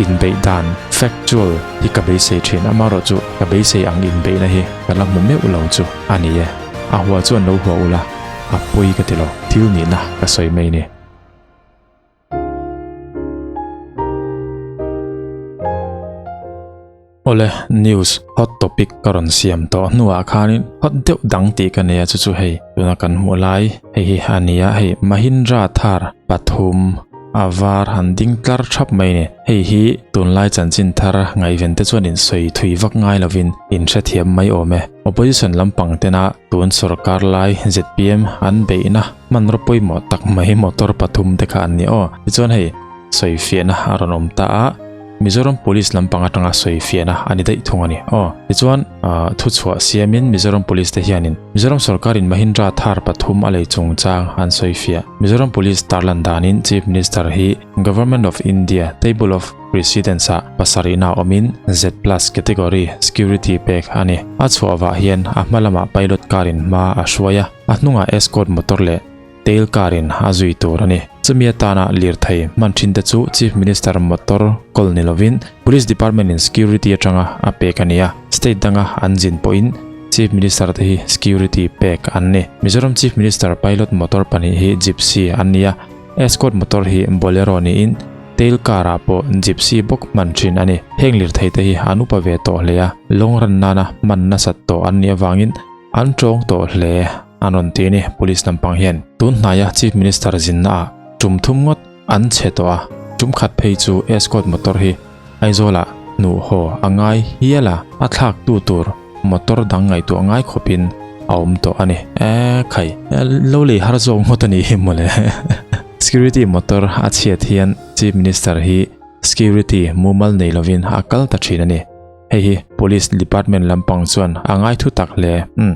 inbeih dan factual hi ka beisei thin. Amaherawhchu ka beisei ang inbeihna hi ka la hmu meuh lo chu a ni e. A hua chuan lo hua ula, a pawi ka ti lo. Thil nihna ka sawi mai ni. Awle, news hot topic ka rawn siam tawh hnuah khanin hot deuh dang tih ka nei a, chu chu hei tuna kan hmuh lai hei hi a ni a, hei Mahindra Thar pathum a var han ding tlar thap mai a ni. Hei hi tunlai chanchin thar ngaihven te chuan insawi thui vak ngai lovin inhrethiam mai awm e. Opposition lampang tena tun sorkar lai zpm an beihna hmanraw pawimawh tak mai motor pathum te kha an ni aw. Tichuan hei sawifiahna a rawn awm ta a, Mizoram Police lampang atanga sawifiahna a ni daih thung a ni aw. Tichuan thuchhuah siamin Mizoram Police te hianin Mizoram sorkarin Mahindra Thar pathum a lei chungchang an sawifiah. Mizoram Police tarlan danin Chief Minister hi Government of India Table of Precedence ah pasarihna awmin Z plus category security pek a ni. A chhuah vah hian a hma lamah pilot car in hma a hruai a, a hnungah escort motor leh tail car in a zui tur a ni. Chumi atana lirthei hman thin te chu Chief Minister motor kawl ni lovin Police Department in security atanga a pek a ni a, state danga an zin pawhin Chief Minister te hi security pek an ni. Mizoram Chief Minister pilot motor pahnih hi Gypsy an ni a, Escort motor hi Bolero niin tail car ah pawh Gypsy bawk hman thin a ni. Heng lirthei te hi an upa ve tawh hle a, lawng ran nana hman nasat tawh an nih avangin an tawng tawh hle an rawn ti a ni. Police lampang hian tun hnaia Chief Minister zinna ah tum thum ngawt an chhe tawh a, tum khat phei chu Escort motor hi Aizawl ah hnuh haw a ngai hial a, a thlak tu tur motor dang ngaihtuah ngai khawpin a awm tawh a ni. E khai, lo lei har zawk ngawt a nih hi mawle. Security motor a chhiat hian Chief Minister hi security mumal nei lovin a kal ta thin a ni. Hei hi Police Department lampang chuan a ngaithu tak hle. Umm,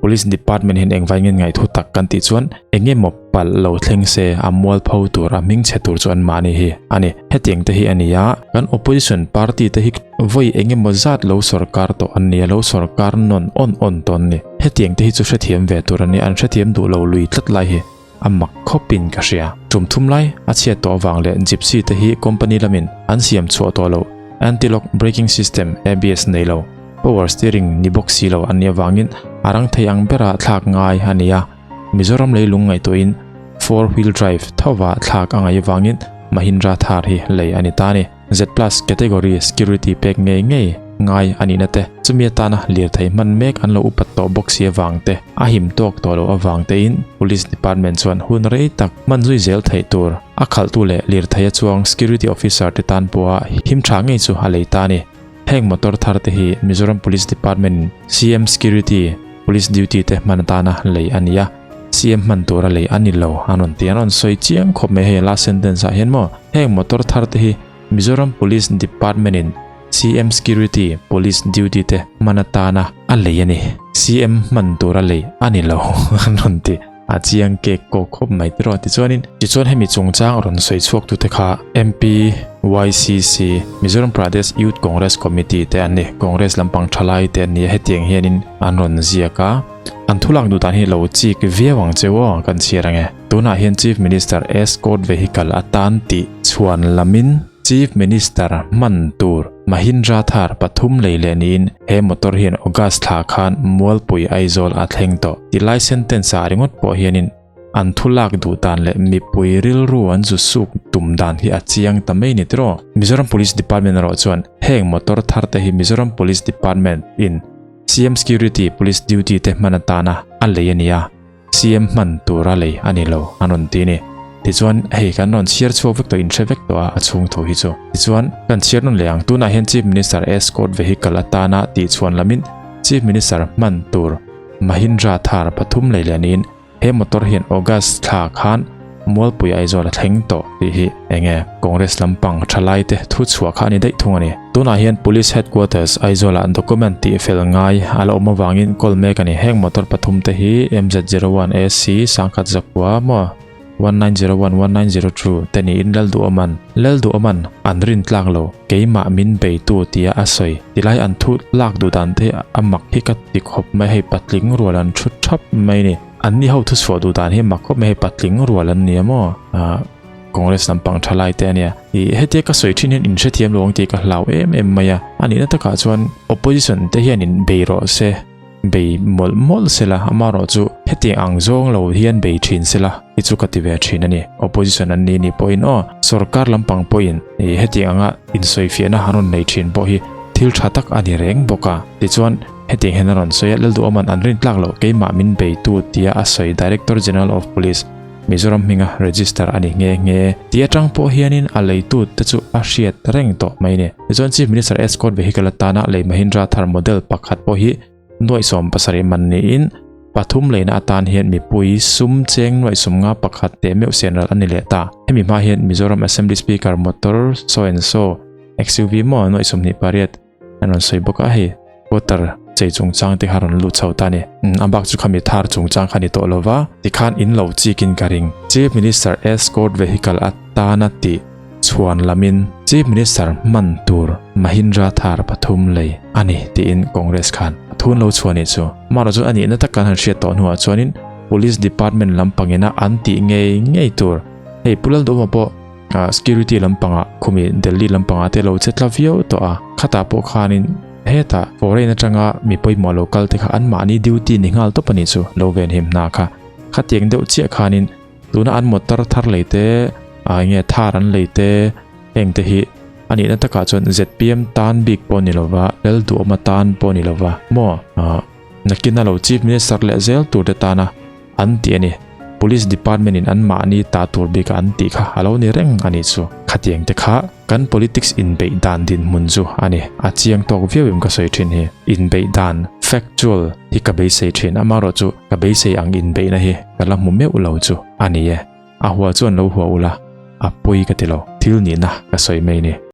Police Department hian engvai nge ngaithu tak kan tih chuan eng emaw palh lo thleng se a mualpho tur a hming chhe tur chu an mahni hi a ni. Hetiang te hi a ni a, kan Opposition Party te hi vawi eng emaw zat lo sorkar tawh an ni a, lo sorkar nawn awn awn tawh an ni. Hetiang te hi chu hrethiam ve tur a ni, an hrethiam duh lo lui tlat lai hi a mak khawpin ka hria. Tum thum lai a chhiat tawh avang leh Gypsy te hi company lamin an siam chhuah tawh loh, anti-lock braking system, ABS, nei lo, power steering ni bawk si lo an nih avangin a rang thei ang bera thlak ngai a ni a. Mizoram leilung ngaihtuahin four wheel drive thova thlak a ngaih avangin Mahindra Thar hi lei a ni ta a ni. Z plus category security pek ngei ngei ngai a nihna te, chumi atana lirthei hman mek an lo upat tawh bawk si avang te, a him tawk tawh loh avang tein Police Department chuan hun rei tak hman zui zel theih tur a khalhtu leh lirthei a chuang security officer te tan pawha him tha ngei chu a lei ta a ni. Heng motor thar te hi Mizoram Police Department in CM Security Police Duty te hman atana lei a ni a, CM hman tura lei a ni lo an rawn ti, an rawn sawi chiang khawp mai hei last sentence ah hian maw. Heng motor thar te hi Mizoram Police Department in CM Security Police Duty te hman atana a lei a ni, CM hman tura lei a ni lo an rawn ti. A chiang kek kawk khawp mai tiraw tichuanin. Tichuan hemi chungchang rawn sawi chhuak tute kha MP, YCC, Mizoram Pradesh Youth Congress Committee te an ni, Congress lampang thalai te an ni a, hetiang hianin an rawn ziak a. An thulak duh dan hi lo chik viau ang cheu aw kan chhiar ange. Tunah hian Chief Minister escort vehicle atan tih chhuan lamin Chief Minister hman tur Mahindra Thar pathum lei leh niin he motor hian August thla khan Mualpui Aizawl a thleng tawh. Ti lai sentence ah ringawt pawh hianin an thu lak duh dan leh mipui rilru an zu suk tum dan hi a chiang ta mai ni tiraw. Mizoram Police Department erawh chuan heng motor thar te hi Mizoram Police Department in CM Security Police Duty te hman atana a lei a ni a. CM hman tura lei a ni lo an rawn ti a ni. Tichuan hei kan rawn chhiar chhuak vek tawh inhre vek tawh a a chhung thu hi chu. Tichuan kan chhiar nawn leh ang tunah hian Chief Minister escort vehicle atana tih chhuan lamin Chief Minister hman tur Mahindra Thar pathum lei leh niin he motor hian August thla khan Mualpui Aizawl a thleng tawh tih hi enge Congress lampang thalai te thu chhuah kha a ni daih thung a ni. Tunah hian Police Headquarters Aizawl ah document tih fel ngai a la awm avangin call mek a ni. Heng motor pathum te hi MZ01 AC sangkhat zakua maw 1901 1902 te niin Lalduhawman Lalduhawman an rin tlak lo keimah min beitu tia a sawi tilai an thu lak duh dan te a mak hi ka ti khawp mai hei patling rual an thu thap mai ni. An ni ho thuchhuah duh dan hi mak khawp mai hei patling rual an ni a maw? Ahh. Congress lampang thalai te ania. Ih hetia ka sawi thin hian in hrethiam lo ang tih ka hlau em em mai a. A nihna takah chuan opposition te hian in bei rawh se, bei mawlh mawlh se la, amaherawh chu hetiang ang zawng lo hian bei thin se la hi chu ka ti ve thin a ni. Opposition an ni nih pawhin aw sorkar lampang pawhin ih hetiang anga insawifiahna han rawn nei thin pawh hi thil tha tak a ni reng bawk a. Tichuan hetiang hian a rawn sawi a, Lalduhawman an rin tlak loh keimah min beitu tia a sawi Director General of Police Mizoram hminga register a ni nghe nghe. Tih atang pawh hianin a leitu te chu a hriat reng tawh mai ni. Tichuan Chief Minister Escort Vehicle atana lei Mahindra Thar model pakhat pawh hi nuaih 70 man niin pathum leina atan hian mipui sum cheng nuaih 51 teh meuh sian ral a ni leh ta. Hemi hma hian Mizoram Assembly Speaker motor so and so XUV maw nuaih 28 an rawn sawi bawk a hei water chei chungchang te kha rawn lut chho ta a ni a bak chu khami thar chungchang kha ni tawh lova tikhan in lo chik in ka ring chief minister escort vehicle atana tih chhuan lamin chief minister hman tur mahindra thar pathum lei a ni tiin congress khan a thun lo chhuah nih chu amaherawh chu a nihna tak kan han hriat tawh hnuah chuanin police department lampangina an tih ngei ngei tur hei Pu Lalduhawma pawh Ah security lampangah khumi Delhi lampangah te lo che tla viau tawh a, khatah pawh khanin hetah foreign atanga mi pawimawh lo kal te kha anmahni duty ni nghal tawp a nih chu lo venhim hna kha. Khatiang deuh chiah khanin tuna an motor thar lei te ah enge thar an lei te heng te hi a nihna takah chuan zpm tan bik pawh ni lova Lalduhawma tan pawh ni lova maw ah nakina lo chief minister leh zel tur te tana An ti a ni. Police department in an mahni ta tur bik a an tih kha a lo ni reng a nih chu. Khatiang te kha kan politics inbeih dan dinhmun chu a ni. A chiang tawk viau em ka sawi thin hi. Inbeih dan, factual, hi ka beisei thin. Amaherawh chu ka beisei ang inbeihna hi ka la hmu meuh lo chu a ni e. A hua chuan lo hua ula, a pawi ka ti lo. Thil nihna ka sawi mai ni.